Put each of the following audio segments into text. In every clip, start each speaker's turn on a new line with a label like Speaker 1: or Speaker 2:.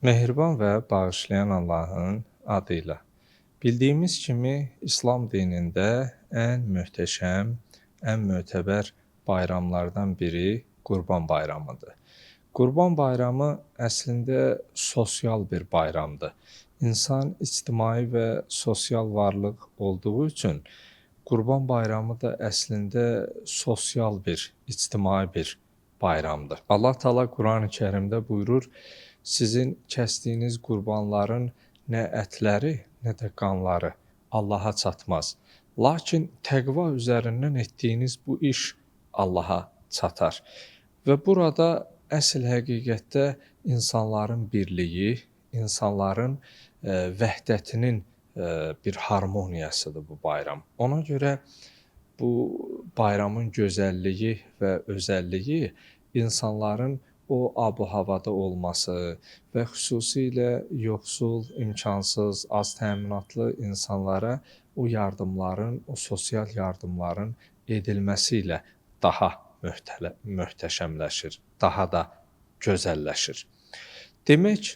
Speaker 1: Mehriban və bağışlayan Allahın adı ilə. Bildiyimiz kimi İslam dinində ən möhtəşəm, ən mötəbər bayramlardan biri Qurban Bayramıdır. Qurban Bayramı əslində sosial bir bayramdır. İnsan ictimai və sosial varlıq olduğu üçün Qurban Bayramı da əslində sosial bir, ictimai bir bayramdır. Allah Teala Qurani Kərimdə buyurur: "Sizin kəsdiyiniz qurbanların nə ətləri, nə də qanları Allaha çatmaz. Lakin təqva üzərindən etdiyiniz bu iş Allaha çatar." Və burada əsl həqiqətdə insanların birliyi, insanların vəhdətinin bir harmoniyasıdır bu bayram. Ona görə bu bayramın gözəlliyi və özəlliyi insanların o ab-havada olması və xüsusilə yoxsul, imkansız, az təminatlı insanlara o yardımların, o sosial yardımların edilməsi ilə daha möhtəşəmləşir, daha da gözəlləşir. Demək,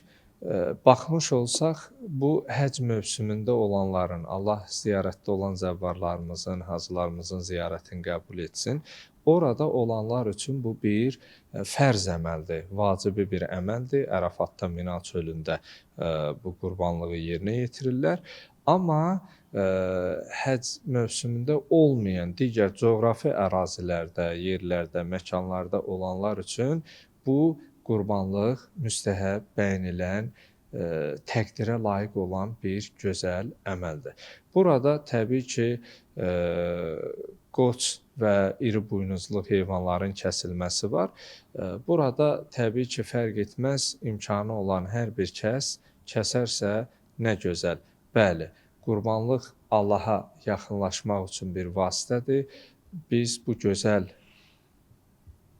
Speaker 1: baxmış olsaq, bu həcc mövsümündə olanların, Allah ziyarətdə olan zəvvarlarımızın, hacılarımızın ziyarətini qəbul etsin. Orada olanlar üçün bu bir fərz əməldir, vacibi bir əməldir. Ərafatda, Mina çölündə bu qurbanlığı yerinə yetirirlər. Amma həcc mövsümündə olmayan digər coğrafi ərazilərdə, yerlərdə, məkanlarda olanlar üçün bu qurbanlıq müstəhəb, bəyənilən, təqdirə layiq olan bir gözəl əməldir. Burada təbii ki, qoç və iri buynuzlu heyvanların kəsilməsi var. Burada təbii ki, fərq etməz, imkanı olan hər bir kəs kəsərsə nə gözəl. Bəli, qurbanlıq Allaha yaxınlaşmaq üçün bir vasitədir. Biz bu gözəl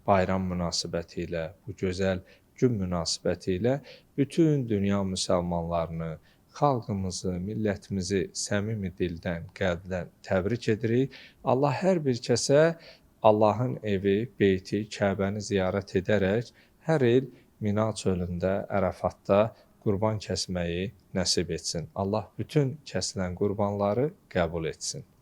Speaker 1: bayram münasibəti ilə, bu gözəl gün münasibəti ilə bütün dünya müsəlmanlarını, xalqımızı, millətimizi səmimi dildən, qəlbdən təbrik edirik. Allah hər bir kəsə Allahın evi, beyti, Kəbəni ziyarət edərək hər il Mina çölündə, Ərafatda qurban kəsməyi nəsib etsin. Allah bütün kəsilən qurbanları qəbul etsin.